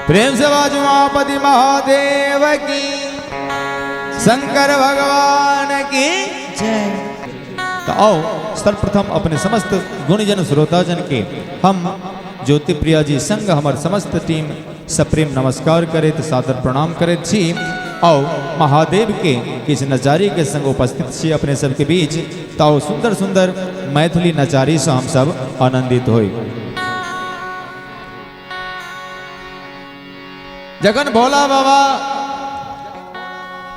प्रेम से बाजू उमापति महादेव की, शंकर भगवान की जय। तो आओ सर्वप्रथम अपने समस्त गुणजन श्रोताजन के हम ज्योतिप्रिया जी संग हमार समस्त टीम सप्रेम नमस्कार करे तो सादर प्रणाम करे छी। आओ महादेव के किस नचारी के संग उपस्थित छी अपने सबके बीच, तो आओ सुंदर सुंदर मैथिली नचारी से हम सब आनंदित होई। जगन भोला बाबा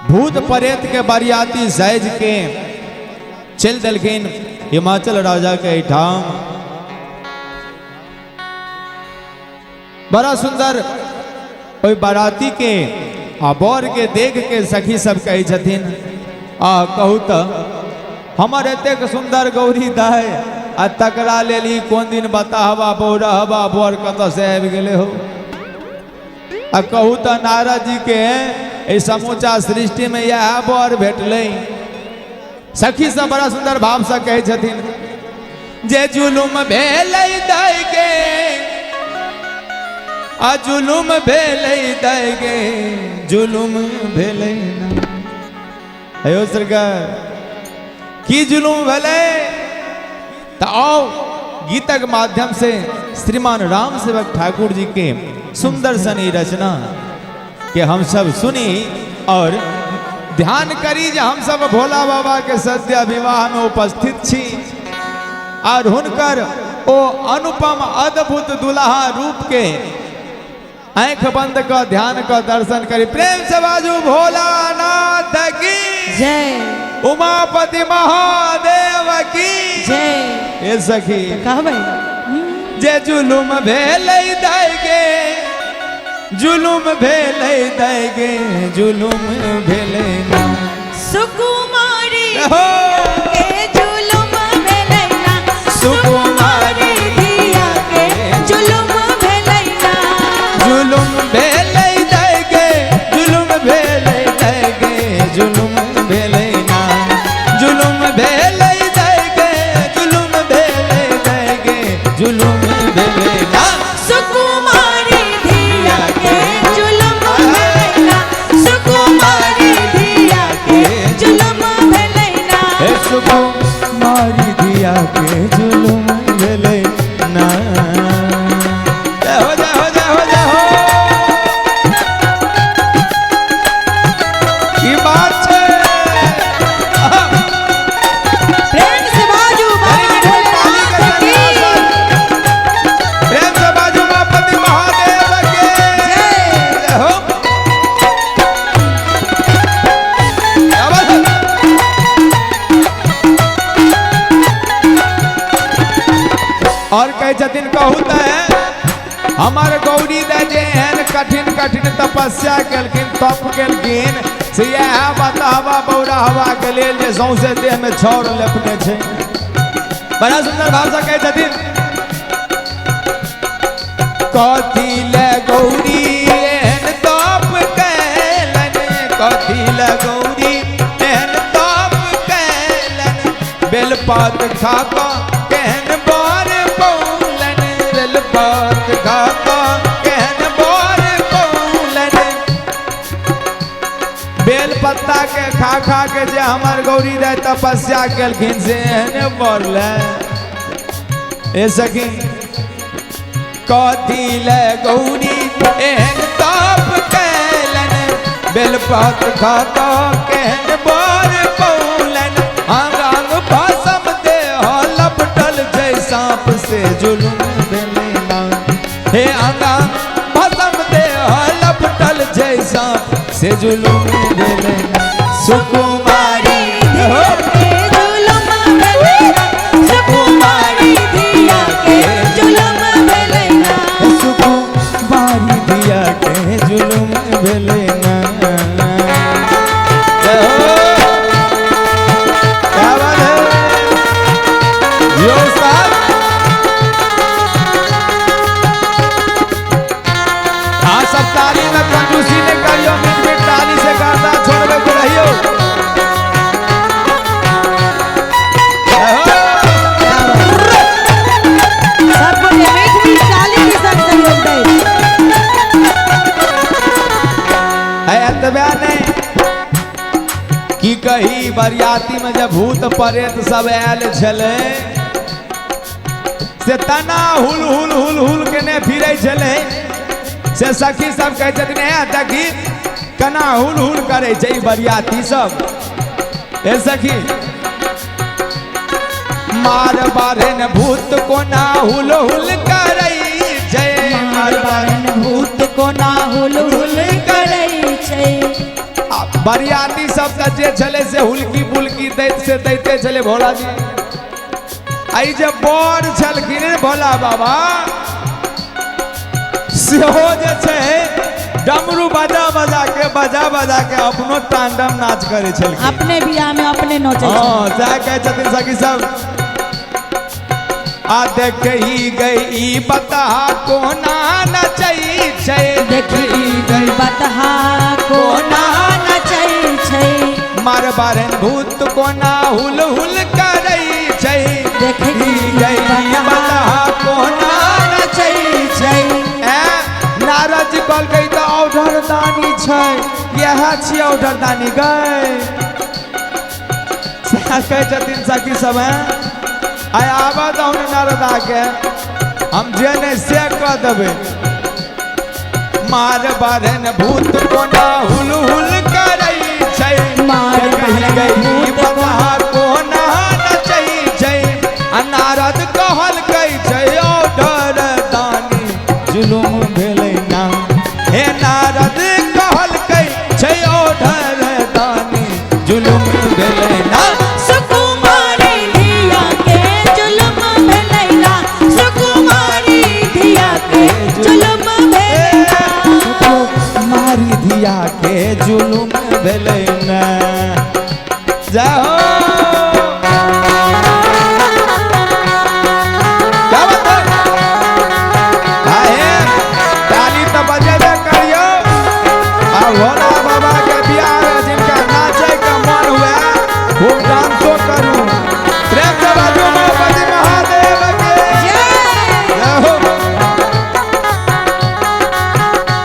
भूत प्रेत के बरियाती साइज के चल दिलखिन हिमाचल राजा के एहिठाम। बड़ा सुंदर ओहि बाराती के आ बर के देख के सखी सब कहै छथिन, आ कहू तऽ हमर एतेक सुंदर गौरी दाय आ तकरा लेल ई कोन दिन बताहबा बौरहबा बर कतऽ से आबि गेलै हो। आ कहू तऽ नारद जी के एहि समूचा सृष्टि में इएह बर भेटलै। सखी सब बड़ा सुंदर भाव से कहै छथिन जे जुलुम भेलै दाय के, आ जुलुम भेलै दाय के, जुलुम भेलै ना। हेयो सरकार की जुलुम भेलै? तो आओ गीतक माध्यम से श्रीमान राम सेवक ठाकुर जी के सुंदर सनी रचना के हम सब सुनी और ध्यान करी जे हम सब भोला बाबा के सद्य विवाह में उपस्थित छी और हुनकर ओ अनुपम अद्भुत दुल्हा रूप के आंख बंद क ध्यान क दर्शन करी। प्रेम से बाजू भोलानाथ की जय, उमापति महादेव की जय। ए सखी कहबै जे जुलुम भेलै दाय गे, जुलुम भेलै दाय गे, जुलुम भेलै ना। सुकुमारी हो। के जुलुम भेलै ना, सुकुमारी धिया के जुलुम भेलै ना, जुलुम भेलै दाय गे, जुलुम भेलै दाय गे, जुलुम भेलै ना, जुलुम भेलै दाय गे, जुलुम भेलै दाय गे, जुलुम भेलै ना। सुकुमारी धिया के जुलुम भेलै ना, सुकुमारी धिया के जुलुम भेलै ना। हे सुकुमारी धिया के जुलुम भेलै ना। जय हो जय हो जय हो जय हो। की बात छै? प्रेम से बाजू बाबा भोलेनाथ की प्रेम से बाजू उमापति महादेव के जय। जय हो। क्या बात है? और कहै छथिन कहू तऽ हमर गौरी दे जे एहन कठिन कठिन तपस्या केलखिन तप केलखिन से इएह बताहबा बौराहबा के लेल जे सौंसे देह में छाउर लेपने छै। बड़ा सुंदर भाव से कहै छथिन कथी ले गौरी एहन तप कैलन, कथी ले गौरी एहन तप कैलन, बेलपात खा कऽ केहन बर पौलन, बेलपात खा कऽ केहन बर पौलन। बेल पत्ता के खा खा के जे हमर गौरी दाय तपस्या केलखिन से एहने बर ले। ए सखी कथी ले गौरी एहन तप कैलन, बेलपात खा कऽ केहन बर पौलन, आंग आंग भस्म देह लपटल जै सांप से जुलुम भेलै ना। हे आंग आंग भस्म देह लपटल जै सांप से जुलुम भेलै ना। सुकुमारी धिया के जुलुम भेलै ना, सुकुमारी धिया के जुलुम भेलै ना, सुकुमारी धिया के जुलुम भेलै ना। जय हो, क्या बात है यो उस्ताद। आ सब ताली में कंजूसी नहीं करियो, मिट मिट ताली से गाता छोड़बे के रहियो। जय हो। सब गोटे मीठ मीठ ताली के संग सहयोग दै। कही बरियाती में जब भूत प्रेत सब आयल छलै से तना हुल हुल हुल हुल केने फिरै छलै से सखी सब कहै छथिन हे देखी केना हुल हुल करै छै ई बरियाती सब। हे सखी मार बारन भूत कोना हुल हुल करै छै, मार बारन भूत कोना हुल हुल करै छै। आ बरियाती सब तऽ जे छलै से हुलकी बुलकी दैत से दैते छलै भोला जी। आई जे बड़ छलखिन रे भोला बाबा सेहो जे छै डमरू बजा बजा के अपनो तांडव नाच करै छलखिन। अपने बियाह में अपने नोचै छै। हाँ सएह कहै छथिन सखी सब। आ देखही गई बता कोना नचै छै, देखी गई बतहा कोना नचै छै। मार बारन भूत कोना हुल हुल करै छै, देखी गई बता कोना नचै छै। नारद जी कहलकै तऽ औढर दानी छै, इएह छियै औढर दानी गई। सएह कहै छथिन सखी सब। आइ आबऽ दहुन नारदा के, हम जे नहि से कऽ देबै। मार बारन भूत कोना हुल हुल करै छै, मार बारन गई भूत बता कोना नचै छै। आ नारद कहलकै छै औढर दानी जुलुम भेलै ना। हे नारद कहलकै छै औढर दानी जुलुम भेलै ना। सुकुमारी धिया के जुलुम भेलै ना, सुकुमारी धिया के जुलुम भेलै ना। मारी धिया के जुलुम भेलै ना। जय हो, क्या बात है। आहे ताली तो बजेबे करियो। आ भोला बाबा के बियाह में जिनका नाचे के मन हुए खूब डांसो करू। प्रेम से बाजू उमापति महादेव के जय। जय हो।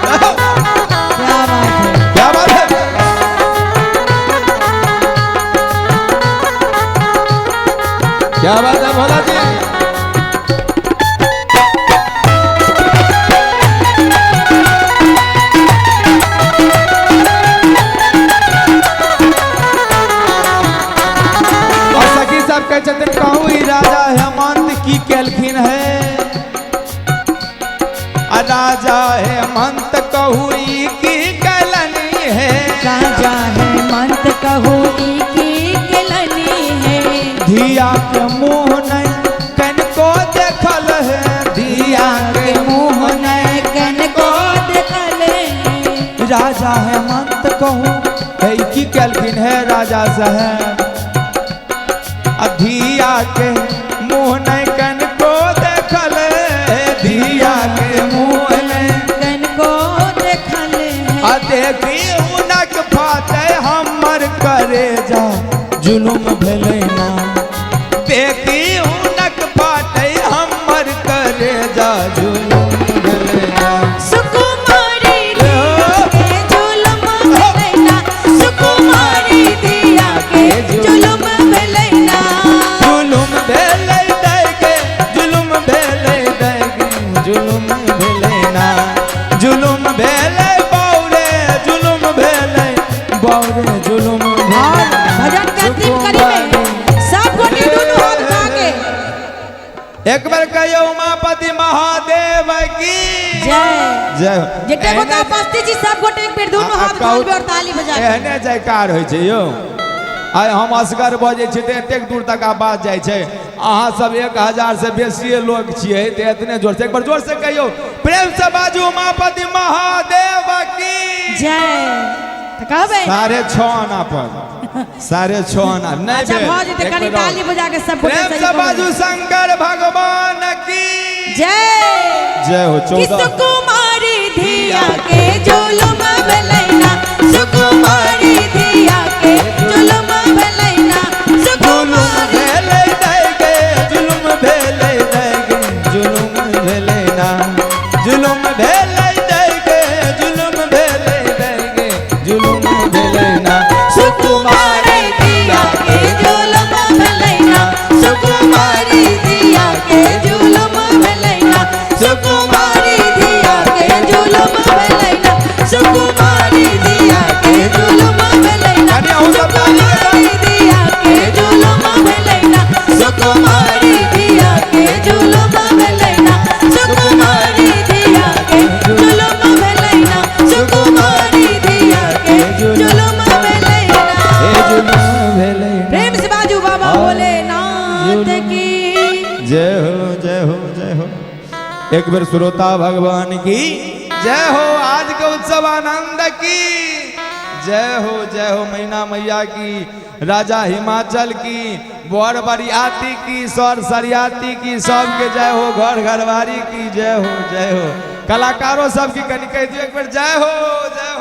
क्या बात है। क्या बात है। क्या बात है भोला जी। और सखी सब कहै छथिन कहू ई राजा हेमंत की केलखिन है। आ राजा हेमंत कहू ई की केलनि है, राजा हेमंत कहू ई की केलनि है। धिया के मुँह नहीं कनको देखल है, धिया के मुँह नहीं कनको देखल है। राजा हेमंत कहू है की केलखिन है राजा साहेब। आ धिया के मुँह नहीं कनको देखल है, धिया के मुँह नहीं कनको देखल है। आ देखी हुनक फाते हमर करेजा जुलुम भेलै ना। देखी हुनक फाते हमर करेजा जुलुम भेलै ना। सुकुमारी धिया के जुलुम भेलै ना, सुकुमारी धिया के जुलुम भेलै ना। जुलुम भेलै दै के, जुलुम भेलै दै के, जुलुम भेलै ना। जुलुम भेलै बौरे, जुलुम भेलै बौरे, जुलुम और भेलै ना। भजन के अंतिम कड़ी में सब गोटे दोनों हाथ उठा के एक बार कहियो उमापति महादेव की जय। जय हो। जते गोटा उपस्थित छी सब गोटे एक बेर दोनों हाथ उठा लेबै और ताली बजा के। एहने जयकार होइ छै यौ। आइ हम असगर बजै छियै तऽ एतेक दूर तक आवाज जाइ छै। अहाँ सब 1000 से बेसिए लोग छियै तऽ एतने जोर से एक बार जोर से कहियो प्रेम से बाजू उमापति महादेव की जय। तऽ कहबै 6.5 आना पर, 6.5 आना नहीं अच्छा भेल। भऽ जेतै एक कनी बेर और। ताली बजा के सब गोटे प्रेम से सहयोग करू। बाजू शंकर भगवान की जय। जय हो। कि 14 सुकुमारी धिया के जुलुम भेलै ना, सुकुमारी धिया के जुलुम भेलै ना, जुलुम सुकुमारी भेलै दै गे, जुलुम भेलै दै गे, जुलुम भेलै ना। जुलुम भेलै दै गे, जुलुम भेलै दै गे, जुलुम भेलै ना। सुकुमारी एक बेर श्रोता भगवान की जय हो। आज के उत्सव आनंद की जय हो, जय हो। मैना मैया की, राजा हिमाचल की, बर बरियाती की, सर सरियाती की, सबके जय हो। घर घरवारी की जय हो, जय हो। कलाकारों सबकी कनी कह दियो एक बेर जय हो, जय हो।